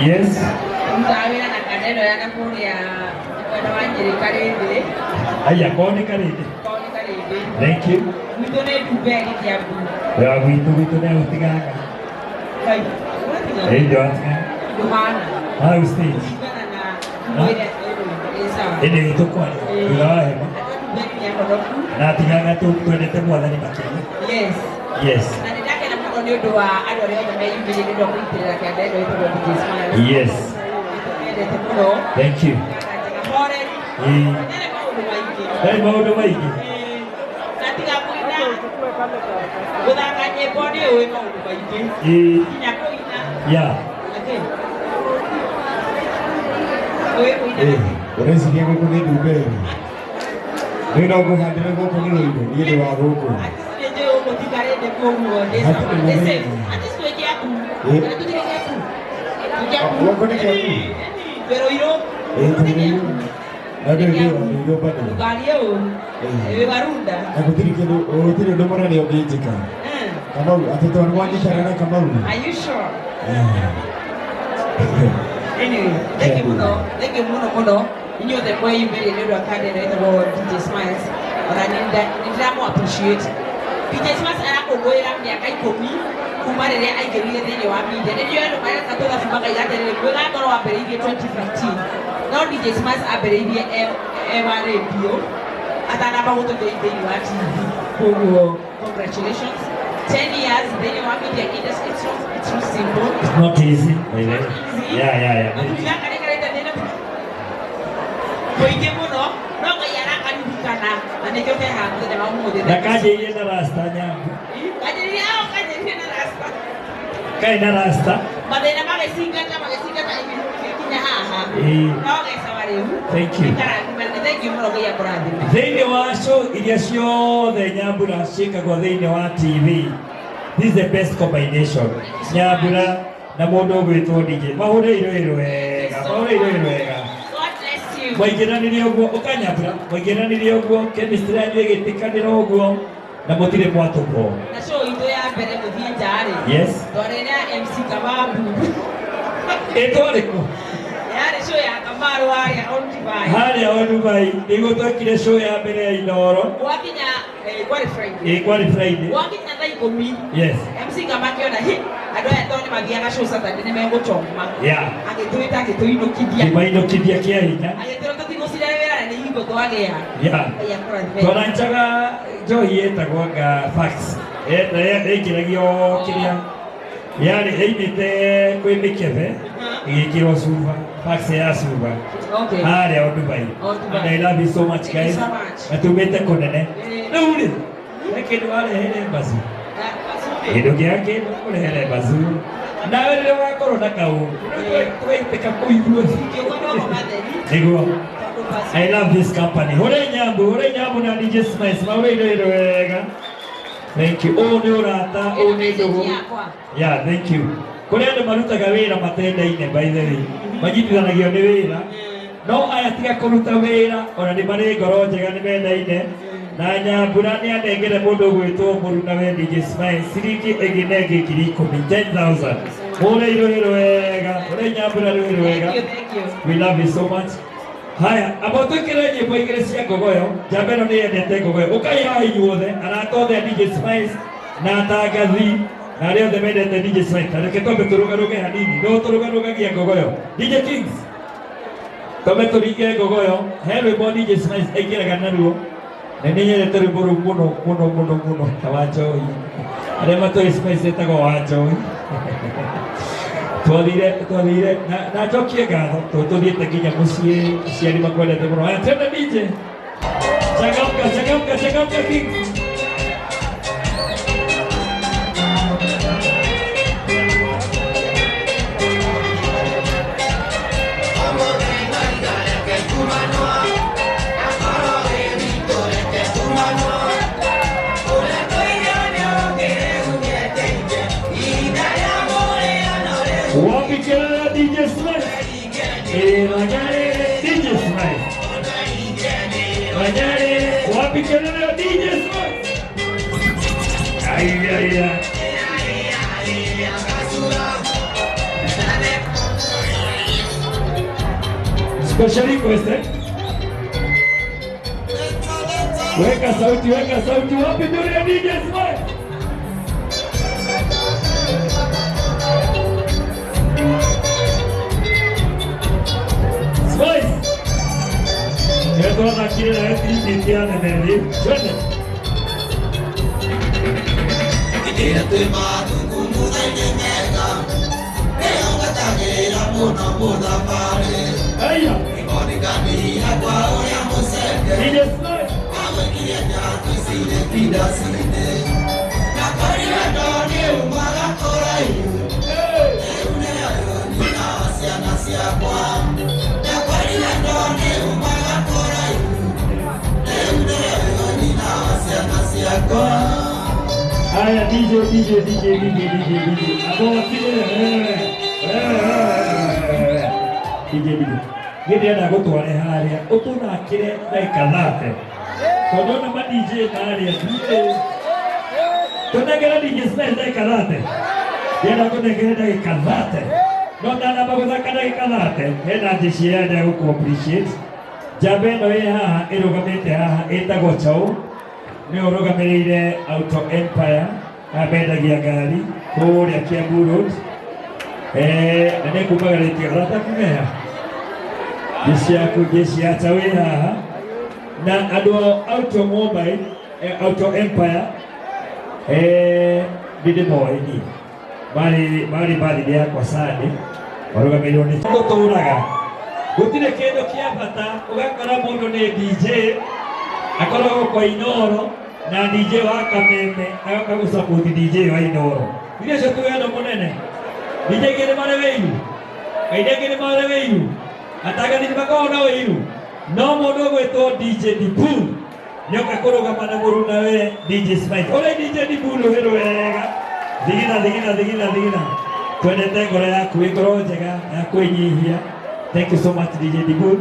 Yes. Rutaga wĩra na kanda ĩno ya na kũrĩa mwena wa Nyĩrĩ Karĩndĩ. Aya, kwao nĩ Karĩndĩ. Kwao nĩ Karĩndĩ. Thank you. Gwitũ nĩ Ndumberi Kĩambu. Ya gwitũ gwitũ nĩ gũtiganga. Kai, ũratiga? Ĩĩ ndĩratiga. Ndũhana. Hau stage. Kũringana na nguo ĩrĩa ĩ sawa. Ĩndĩ tũkwaria thutha wa hema. Andũ a Ndumberi nĩ ahonoku. Na tiganga twendete mwathani makĩria. Yes. Yes. Na nĩ ndakena mũno nĩ ũndũ wa andũ arĩa othe meyumĩrie nĩ ũndũ wa kũnyitĩrĩra kĩanda ĩno ĩtagwo DJ Smiles. Yes. Nĩtũmendete mũno. Thank you. Njega horeri. Ĩĩ. Ndarĩ maũndũ maingĩ. Ndarĩ maũndũ maingĩ. Ĩĩ. Na tiga kũina, gũthaka nyĩmbo nĩ ũĩ maũndũ maingĩ. Ĩĩ. Nginya kũina. Yeah. Atĩ. Ũĩ kũina. Eh, ũreciria gũkũ nĩ Ndumberi? Nĩ no ngũhandĩre gũkũ nĩ rũirũ, niĩ ndĩ wa gũkũ. Atĩ njũĩ gũkũ ti Karĩndĩ koguo ndĩ sawa. Hatirĩ Ndĩ na safe. thĩna. Atĩ ciĩ Kĩambu. Ĩĩ. Na tũtirĩ Kĩambu. Nĩ Kĩambu. Gũkũ nĩ Kĩambu? Twĩ Rũirũ. Ĩĩ, twĩ Rũirũ. Na ndũĩ ndĩ wa Rũirũ bado. Ndũkarie ũru. Ĩĩ. Wĩ Warunda. Na gũtirĩ kĩndũ, gũtirĩ ũndũ mũnene ũngĩnjĩka. Eh. Kamau, atĩ tondũ nĩwanyitana na Kamau. Are you sure? Eh. Anyway, thank you mũno, thank you mũno mũno. Inyuothe mweyumĩrie nĩ ũndũ wa kanda ĩno ĩtagwo DJ Smiles. Ona nĩ ndĩramũ appreciate. DJ Smiles arakũngũĩra mĩaka 10 kuma rĩrĩa aingĩrire thĩinĩ wa media. Nĩ ndiũĩ andũ mareka tũthabu makaiga atĩrĩrĩ, mwĩgangoro wambĩrĩirie 2015. No DJ Smiles ambĩrĩirie e wa radio atanamba gũtũingĩria thĩinĩ wa TV. Koguo congratulations. 10 years thĩinĩ wa media industry, it's not simple. It's not easy, by the way. Easy. Yeah. Athuri gaka nĩ karĩte thĩna mũingĩ mũno, no Ngai arakaririkana na nĩkĩo ke haha mũthenya wa ũmũthĩ. Na kanjĩrĩirie na rasta Nyambu. Kanjĩrĩirie, oh, kanjĩrĩirie na rasta. Kaĩ na rasta. Mathĩna magĩcingata, magĩcingata ĩgĩkinya haha. Ĩĩ. No gecawa rĩu. Thank you. Nĩkarathima, nĩ thank you mũno, Ngai akũrathime. Thĩinĩ wa show iria ciothe Nyambura ciĩkagwo thĩinĩ wa TV, this is the best combination. Nyambura na mũndũ ũgwĩtwo DJ. Mahũre irũĩ wega, mahũre irũĩ wega. God bless you. Mwaingĩranire ũguo, ũkanyambura, mwaingĩranire ũguo, chemistry yanyu ĩgĩtĩkanĩra ũguo, na mũtirĩ mwatũkwo. Na show itũ ya mbere gũthiĩ nja rĩ. Yes. Twarĩ na MC Kababu. Ĩtwarĩ kũ? Yarĩ show ya Kamaru harĩa on Dubai. Harĩa o Dubai, nĩguo twekire show ya mbere ya Inooro. Gwakinya, kwarĩ Friday. Ĩ, kwarĩ Friday. Gwakinya thaa 10. Yes. MC Kama akĩona, hi, andũ aya tondũ nĩ mathiaga show Saturday nĩ megũchoma. Yeah. Agĩtwĩta agĩtũinũkithia. Kĩmainũkithia kĩa hinya. Agĩtwĩra tũtigũcira wĩra na nĩ hingo twagĩa. Yeah. Ngai akũrathime. Twaranjaga njohi ĩtagwo anga fax. Ĩingĩragio kĩrĩa yarĩ ĩimĩte kwĩ mĩkebe ĩgĩkĩrwo cuba, fax ya cuba. Okay. Harĩa o Dubai. O Dubai. And I love you so much, Thank you guys. so much. Na tumĩte kũnene. Ĩĩ. Rĩu rĩ, he kĩndũ warehere mbacu. Kĩndũ kĩa kĩndũ kũrehere mbacu. Nawe rĩrĩa ũgakorwo na kaũndũ, tũgaitĩka kũu ithuothe. Ingĩũka no matheri. Nĩguo. Tondũ mbacu. I love this company. Hũre Nyambu, hũre Nyambu na DJ Smiles, mahũre indo wega. Thank you. Ũũ nĩ ũrata, ũũ nĩ ndũgũ. Yeah, thank you. Kũrĩ andũ marutaga wĩra matendaine, by the way. Manyitithanagio nĩ wĩra. No aya tiga kũruta wĩra, ona nĩ marĩ ngoro njega, nĩ mendaine. Na Nyambura nĩ anengere mũndũ ũgwĩtwo mũruna we DJ Smiles ciringi ĩngĩ na ĩngĩ 10,000, 10,000. Hũre irũĩ wega, hũre Nyambura rũĩ wega. Thank you, thank you. We love you so much. Haya, amba twĩkĩre nyĩmbo igĩrĩ cia ngogoyo. Njamba ĩno nĩ yendete ngogoyo. Ũkai haha inyuothe, arata othe a DJ Smiles na atangathi na arĩa othe mendete DJ Smiles. Ta reke twambe tũrũgarũge hanini. No tũrũgarũgagia ngogoyo. DJ Kings, twambe tũringe ngogoyo. He rwĩmbo DJ Smiles aingĩraga naruo. Na nĩ nyendete rwĩmbo rũu mũno mũno mũno mũno ta wa njohi. Arĩa matoĩ Smiles etagwo wa njohi. Twathire, twathire, na njokie ngatho, tondũ tũthiĩte nginya mũciĩ, aciari makwendete mũno. Haya, twende DJ. Changamka, changamka, changamka Kings. Wapi kelele ya DJ Smiles? Wanyare, DJ Smiles. Wanyare, wapi kelele ya DJ Smiles? Ai, ai, ai. Special request eh? Weka sauti, weka sauti. Wapi nduru ya DJ Smile? Spice. Nĩtwathakire na tribute ya Nemethi. Twende. Hĩndĩ twĩ mathungu mũthainĩ mega nĩyo ngatagĩra mũno mũthabarĩ Aya. ĩkonĩkanĩra kwa ũrĩa mũceke DJ Smile. wagwĩkirie nyatũ icine tindacinĩ na kũrĩ wendo nĩ umaga kũraihu Hey. rĩu nĩyo nyina wa ciana ciakwa na kũrĩ wendo nĩ umaga kũraihu rĩu nĩyo nyina wa ciana ciakwa. Haya DJ DJ DJ DJ DJ DJ. Abo wakile wewe. Wewe. DJ DJ. Niĩ ndĩrenda gũtware harĩa ũtũthakĩre ndagĩka 30. Tondũ ona ma DJ marĩa ndiĩ. Tũnengere DJ Smile ndagĩka 30. Ndĩrenda kũnengere ndagĩka 30. No ndanamba gũthaka ndagĩka 30 hena jeshi ĩrenda gũkũ appreciate. Njamba ĩno ĩ haha ĩrũgamĩte haha ĩtagwo Chau nĩ ũrũgamĩrĩire Auto Empire amendagia ngari kũrĩa Kiambu Road na nĩ kumagarĩtie arata kumea jeshi yaku jeshi ya Chau ĩ haha na andũ a Automobile Auto Empire ndĩndĩmoĩ niĩ marĩ marĩ birthday yakwa Sunday marũgamĩrĩirwo nĩ tũtũraga gũtirĩ kĩndũ kĩa bata ũgakora mũndũ nĩ DJ akoragwo kwa Inoro na DJ wa Kameme agoka gũsupport DJ wa Inoro iria ũcio ti wendo mũnene DJ ingĩ nĩ marĩ wĩiru kaingĩ angĩ nĩ marĩ wĩiru atangathi nĩ makoragwo na wĩiru no mũndũ ũgwĩtwo DJ Dibul nĩoka kũrũgama na mũrunawe DJ Smile ũrĩa DJ Dibul ũhĩrwo wega thigina thigina thigina thigina twendete ngoro yaku ĩ ngoro njega ya kwĩnyihia. Thank you so much, DJ Dibul.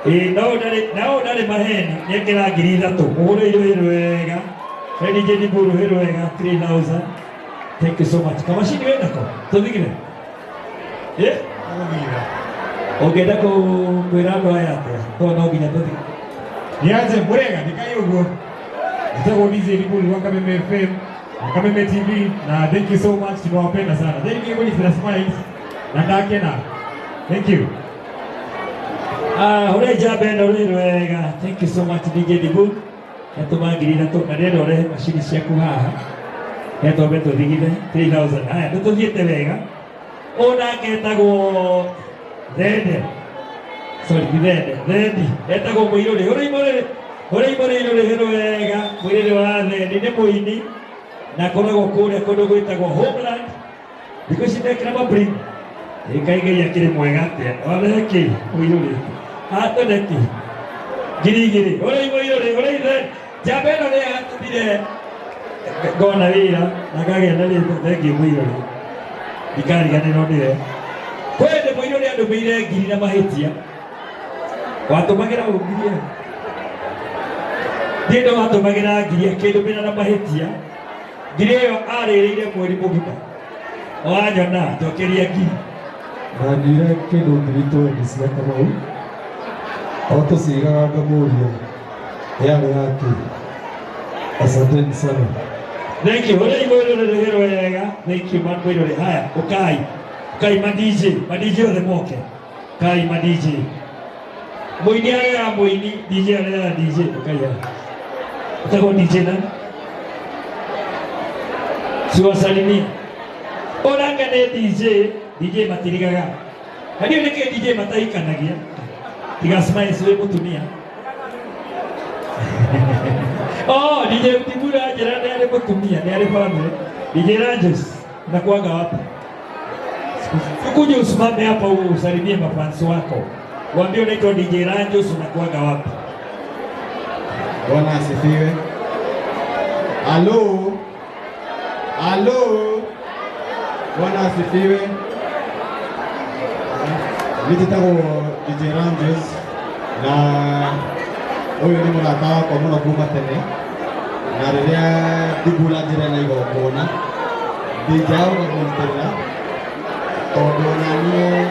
Ĩ no ndarĩ no ndarĩ maheni nĩekĩra 3,000 mũhũrĩirwo ĩrwo wega. Ĩ DJ Dibul ũhĩrwo wega 3000. Thank you so much. Kamacini wĩnako tũthigire ĩ ũngĩenda kwĩra andũ aya atĩa tondũ no nginya tũthigire. Nianze murega nikai uguo. Nitagwo DJ Dibul wa Kameme FM na Kameme TV na thank you so much, tunawapenda sana. Thank you kwa Smiles na ndakena. Thank you. Ah, ũrĩa njamba ĩno rĩ wega. Thank you so much, DJ Dibul. Yatũma 3,000 na ndĩrenda ũrehe macini ciaku haha. Twambe tũthigithe 3000. Haya, nĩtũthiĩte wega. Ũyũ nake etagwo Thende. Sorry, ti Thende, Thendi. Etagwo Mũirũrĩ. Ũrĩa Mũirũrĩ, ũrĩa Mũirũrĩ hĩrwo wega. Mũirũrĩ wa Thendi nĩ mũini na akoragwo kũrĩa kũndũ gwĩtagwo Homeland. Thikũ ici ndekĩra mabring. Ĩkaigĩria akĩrĩ mwega atĩa. Warehe kĩ Mũirũrĩ? Atwende kĩ? 2,000. Ũrĩa Mũirũrĩ, ũrĩa ithe. Njamba ĩno nĩyo yatũmire ngona wĩra na ngagĩa na rĩtwa. Thank you Mũirũrĩ. Ndikariganĩrwo nĩwe. Kwĩ hĩndĩ Mũirũrĩ andũmĩire ngiri na mahĩtia. Watũmagĩra ũ ngiri ĩyo? Ndiĩ watũmagĩra ngiri akĩndũmĩra na mahĩtia. Ngiri ĩyo arĩrĩire mweri mũgima. Wanyona njokeria ngiri. Ndanyuire kĩndũ 20,000 cia Kamau o tũcigaga ngamũria yarĩ yake. Asanteni sana. Thank you. Ũrĩa Mũirũrĩ rĩhĩrwo wega. Thank you man Mũirũrĩ. Haya, ũkai. Ũkai ma DJ, ma DJ othe moke. Kai ma DJ. Mũini arera mũini, DJ arera DJ. Ũkai haha. Ũtagwo DJ nani? Siwasalimie. Ũranga nĩ DJ, DJ matirigaga. Na ndiũ nĩkĩ DJ mataikanagia. Tiga Smiles wĩ mũtumia. Oh, DJ Mtibura njĩra nĩ arĩ mũtumia, nĩ arĩ family. DJ Ranjos, unakuwaga wapi? Ukuje usimame hapa usalimie mafans wako. Waambie unaitwa DJ Ranjos, unakuwaga wapi? Bwana asifiwe. Halo. Halo. Bwana asifiwe. Niĩ njĩtagwo DJ Ranjos na ũyũ nĩ mũrata wakwa mũno kuma tene na rĩrĩa Dibula njĩra na igongona ndingĩaga kũnyitĩrĩra tondũ ona niĩ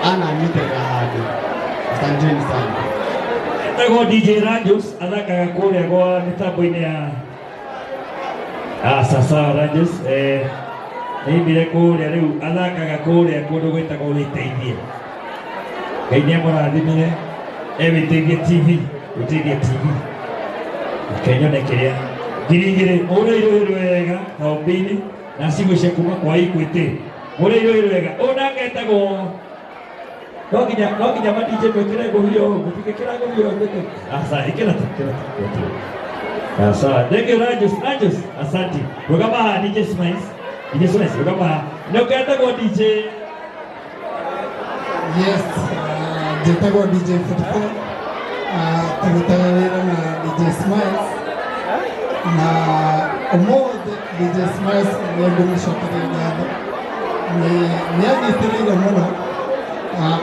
Ananyitĩrĩra handũ. Asanteni sana. Etagwo DJ Rajos, athakaga kũrĩa gwa mĩtambo-inĩ ya ah, sasa Rajos nĩaimire kũrĩa rĩu athakaga kũrĩa kũndũ gwĩtagwo Wĩteithie. Ngai nĩamũrathimire e Wĩteithie TV, Wĩteithie TV. Reke nyone kĩrĩa 2000 mũhũre irũhĩ wega kaũmbĩ-inĩ na cigũcia kuma kwa Equity. Mũhũre irũhĩ wega. Ũyũ nake etagwo no nginya ma DJ mwĩkĩre ngũbia ũũ mũtingĩkĩra ngũbia ũũ nĩkĩ? Asa ĩkĩra tu ĩkĩra tu ĩkĩra tu. Sawa, thank you Rajus, Rajus, asante. Rũgama haha DJ Smiles. DJ Smiles, rũgama haha. Nĩ ũketagwo DJ Yes, njĩtagwo DJ 44. Tũrutaga wĩra na DJ Smiles na ũmũthĩ DJ Smiles nĩ ngũmũcokeria ngatho nĩ anyitĩrĩire mũno.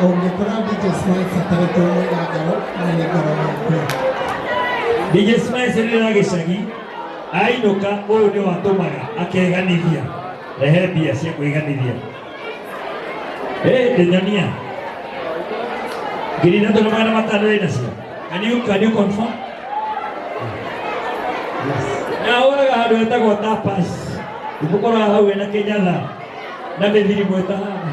Ũngĩkora DJ Smiles ataretwo mwĩna ngaro na nĩ ngoragwo kuo. DJ Smiles rĩrĩa gĩcagi ainũka ũyũ nĩ watũmaga akeganithia rehe mbia cia kwĩganithia. Ndĩnyonia 3500 wĩ nacio. Can you confirm? Na ũraga handũ hetagwo Tapas ũkoraga hau wĩna kĩnyatha na mĩthirimũ ĩtahana.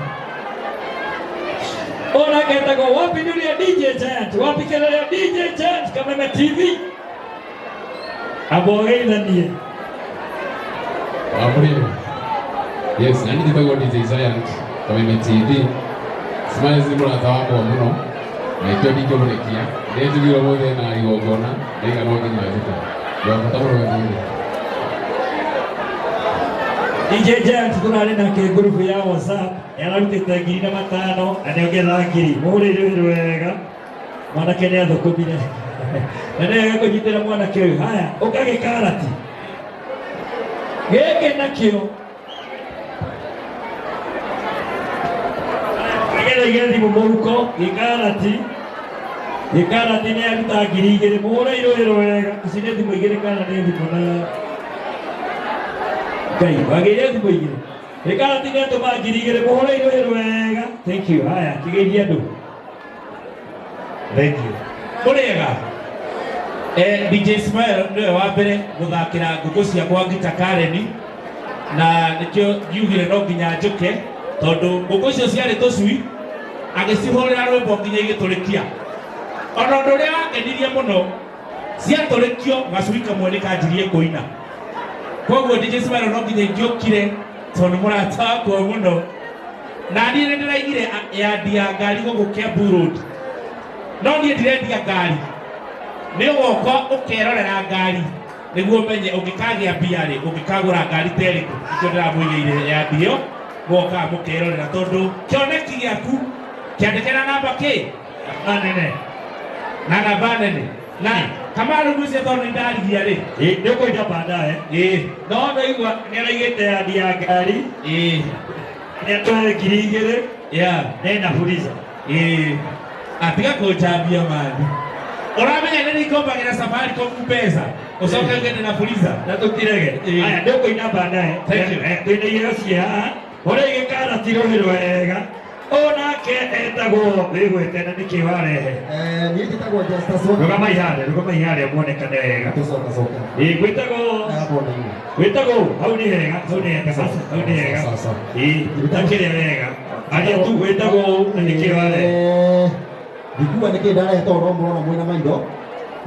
Ona ketagwo wapi nduria DJ Giant, wapi kelele ya DJ Giant Kameme TV abogeithanie. Wamũrĩo. Yes, na niĩ njĩtagwo DJ Giant Kameme TV. Smiles nĩ mũrata wakwa mũno na ikĩo ndingĩmũrekia. Rĩrĩa njugire ũmũthĩ na igongona ndaiga no nginya njũke. Ndĩ wa bata mũno gĩthuri. DJ Giant tũrarĩ nake ngurubu ya WhatsApp nĩararutĩte 1500 na nĩongerera ngiri mũhũrĩre wĩra wega mwanake nĩ athũkũmire na nĩ wega kũnyitĩra mwanake ũyũ. Haya, ũkagĩkarati gĩkĩ nakĩo nĩgetha ige thimũ mũhuko. Gĩkarati nĩ aruta 2000 mũhũre irũĩro wega. Ici nĩ thimũ igĩrĩ kana nĩ thimũ na Ngai wagĩire thimũ igĩrĩ. Gĩkarati nĩ atũma 2000 mũhũre irũĩro wega. Thank you. Haya, kĩgeithie andũ. Thank you. Mũrĩega. DJ Smile nĩwe wa mbere gũthakĩra ngũkũ ciakwa ngita Karen na nĩkĩo ngiugire no nginya njũke tondũ ngũkũ icio ciarĩ tũcui agĩcihũrĩra rwĩmbo nginya igĩtũrĩkia. Ona ũndũ ũrĩa wangenirie mũno ciatũrĩkio gacui kamwe nĩ kanjirie kũina. Koguo DJ Smile no nginya ingĩokire tondũ nĩ mũrata wakwa mũno. Na niĩ nĩ ndĩraigire yandi ya ngari gũkũ Kiambu Road. No niĩ ndirendia ngari nĩ ũgoka ũkerorera ngari nĩguo ũmenye ũngĩkagĩa mbia rĩ ũngĩkagũra ngari ta ĩrĩkũ. Nĩkĩo ndĩramũigĩire yandi ĩyo mũgokaga mũkerorera tondũ kĩoneki gĩaku kĩandĩke na namba kĩ na nene na namba nene na Kamaru ngwĩciria tondũ nĩ ndarigia rĩ. Ĩ, nĩ ũkũina baadaye. Ĩ. No ndaigua nĩ araigĩte yandi ya ngari. Ĩ. Nĩ atwae 2000. Ya. Nena fuliza. Ĩ, atiga kũnjambia mani ũramenya nĩ ningombagira Safaricom mbeca ũcoke ũgende na fuliza. Na tũtirege. Ĩ. Aya, nĩ ũkũina baadaye. Thank you. Twĩna iheo cia haha ũrĩa igĩkarati rũhĩ rwega. Ũyũ nake etagwo wĩgwĩte na nĩkĩ warehe? Niĩ njĩtagwo Justus Wa. Rũgamai harĩa, rũgamai harĩa muonekane wega. Tũcoka coka. Ĩ, gwĩtagwo Ndagakwo na iwe. Wĩtagwo hau nĩ hega, hau nĩ hega, sasa hau nĩ hega. Sawa, sawa. Ĩ, takĩrĩa wega aria tu wĩtagwo na nĩkĩ warehe? Ndikuga nĩkĩ ndarehe tondũ no mũrona mwĩna maitho.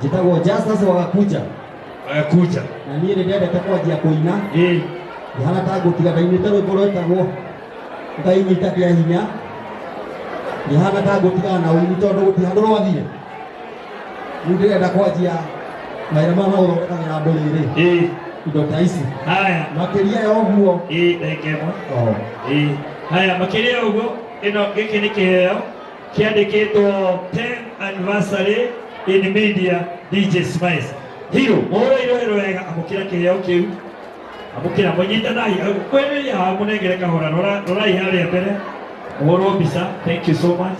Njĩtagwo Justus Wagakuja. Wagakuja. Na niĩ nĩ ndendete kwanjia kũina. Ĩ. Ndihana ta ngũtiga ndainĩte rwĩmbo rwĩtagwo Ngai nyita kĩa hinya. Ndihana ta ngũtigana na ũini tondũ gũtirĩ handũ rwathire. Rĩu ndĩrenda kwanjia mawĩra maya ma gũthondekagĩra andũ rĩrĩ. Ĩ. Indo ta ici. Haya. Makĩria ya ũguo. Ĩ, ndagĩka ĩmwe. Oh. Ĩ. Haya, makĩria ya ũguo ĩno gĩkĩ nĩ kĩheo kĩandĩkĩtwo 10 anniversary in media DJ Smiles. Hiro, mũhũre irũhĩro wega, amũkĩra kĩheo kĩu. Amũkĩra mũnyitanai, kwĩrĩria haha mũnengere kahora, rorai harĩa mbere. Mũhũrwo mbica. Thank you so much.